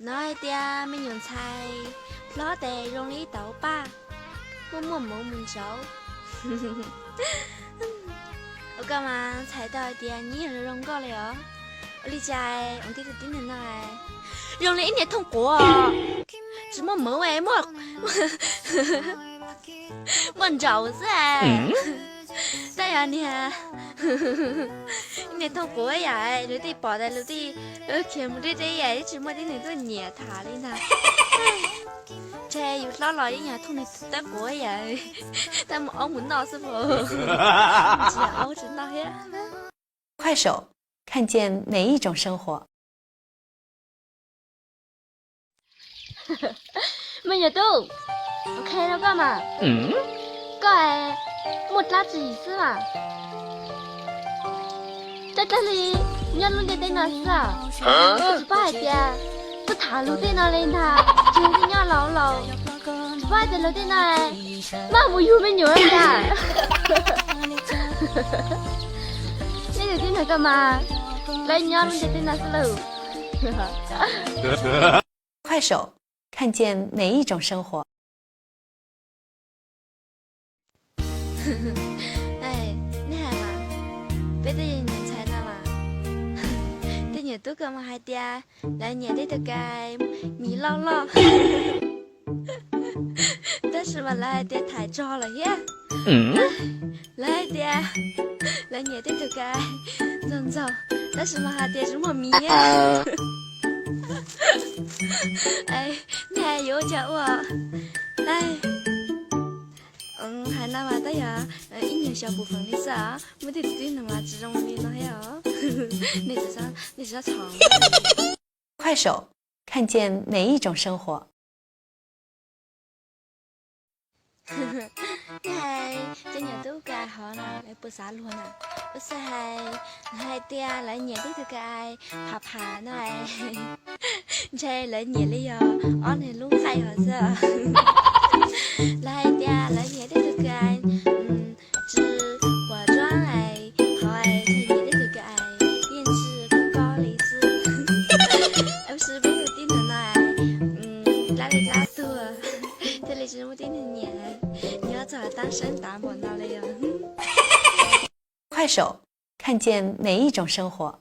Hnov hais tias me nyuam ntxhais hlob tes zoo li ib tauv paj, muaj muaj mauv mus ntsauv. Ua koj mas ntxhais tau hais tias nyij zoo zoo nkauj li os. Ua li cas ua tib tug tib neeg no zoo li ib niag thooj quav, tsis muaj mauv, muaj ntsauv xwb. Tab yog niag, niag thooj quav yam luag tej pom tas luag tej khiav mus deb deb yam tsis muaj tib neeg tuaj nyiam tham li ntag. Ntshe yus hlob los yeej yog thooj niag tawb quav yam, tab muaj aub mus noj xwb pom, tsis yog aub tsis noj thiab. 快手，看见每一种生活。 Me nyuam tub, qhia rau koj mas, koj muaj dab tsi xwb mas, dab dab li nyob lub ntiaj teb no xwb os. Koj tsis paub hais tias tuaj tham luag tej no li ntag, tsis yog nyob laus laus, tsis paub hais tias luag tej no maj mus yug me nyuam li ntag. Nej tus tib neeg koj mas, lawv nyob lub ntiaj teb no xwb lauj. 快手，看见每一种生活。 Nej hais mas, peb tej nyuam ntxhais no mas, tej nyuam tub koj mas hais tias lawv nyiam tej tug kais mis loj loj, tab sis mas lawv hais tias thaiv tsog lawm thiab. Lawv hais tias lawv nyiam tej tug kais ntxaug ntxaug, tab sis mas hais tias tsis muaj mis thiab. Nej yuav ua cas ua? Hais no mas tab yog ib nyuag xyaw pus feem li xwb os, muaj tej tus tib neeg mas tsis zoo li no thiab os. Nej tsis txhob txhom. 快手，看见每一种生活。 Hais tej nyuam tub kais hov na, lawv puas xav luag na? Ua xwb hais, hais tias lawv nyiam tej tug kais pham pham no, ntshe lawv nyiam li yog ob niag lub nqaij hov xwb. Lawv hais tias lawv nyiam tej tug kais tsis puas tsuab hais, qhov ntshe nyiam tej tug kais yeej tsis kub koj li xwb. Tab sis peb tus tib neeg no dab li dab tuag, thiaj li tsis muaj tib neeg nyiam, nyob txog tab seeb tav npaum no li os. 快手，看见每一种生活。